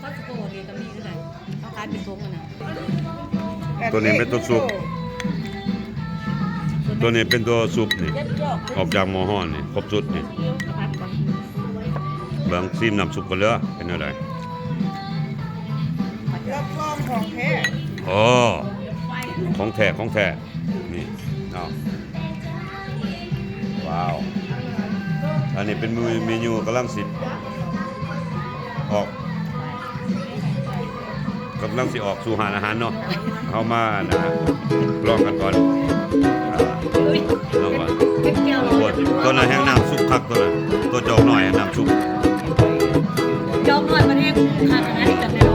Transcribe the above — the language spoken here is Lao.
ຄອສໂກນີ້ກໍມີຄືກັນ ເຂົາຂາຍເປັນຖົງຫັ້ນນະ. ຕົວນີ້ເປັນຕົວຊຸບ ຕົວນີ້ເປັນຕົວຊຸບນີ້ ອອກຈາກໝໍ້ຮ້ອນນີ້ ຄົບຊຸດນີ້. ເບິ່ງ ຊີມນ້ຳຊຸບກ່ອນເດີ ເປັນແນວໃດ? ຮັບຮອງຂອງແທ້. ອໍ ຂອງແທ້ ຂອງແທ້. ນີ້ເນາະ ວ້າວ ອັນນີ້ເປັນເມ ເມນູກຳລັງຊິອອກ ກຳລັງຊິອອກສູ່ຮ້ານອາຫານເນາະ. ເຮົາມາ ອັນນະ ລອງກັນກ່ອນ ອ່າ ລອງກ່ອນ. ໂອ້ ຕົວນັ້ນແຮ່ງນ້ຳຊຸບຄັກ ຕົວນັ້ນ ຕົວຈອກນ້ອຍແຮ່ງນ້ຳຊຸບ ຈອກນ້ອຍມັນແຮ່ງຄັກ ອັນນີ້ກໍແມ່ນ